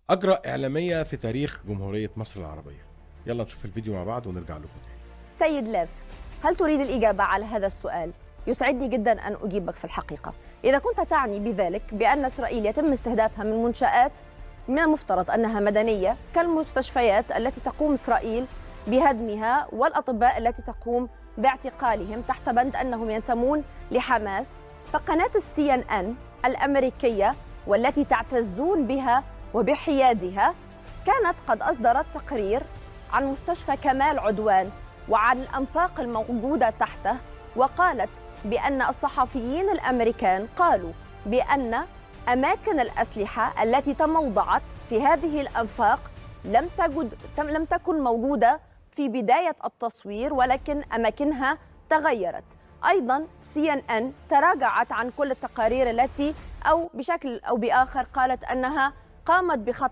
أجرأ إعلامية في تاريخ جمهورية مصر العربية. يلا نشوف الفيديو مع بعض ونرجع لكم تاني. سيد ليف، هل تريد الإجابة على هذا السؤال؟ يسعدني جدا أن أجيبك في الحقيقة. إذا كنت تعني بذلك بأن إسرائيل يتم استهدافها من منشآت من المفترض أنها مدنية كالمستشفيات التي تقوم إسرائيل بهدمها والأطباء التي تقوم باعتقالهم تحت بند أنهم ينتمون لحماس، فقناة CNN الأمريكية والتي تعتزون بها وبحيادها كانت قد أصدرت تقرير عن مستشفى كمال عدوان وعن الأنفاق الموجودة تحته، وقالت بأن الصحفيين الأمريكان قالوا بأن أماكن الأسلحة التي تموضعت في هذه الأنفاق لم تكن موجودة في بداية التصوير، ولكن أماكنها تغيرت. أيضا CNN تراجعت عن كل التقارير التي أو بشكل أو بآخر قالت أنها قامت بخطأ.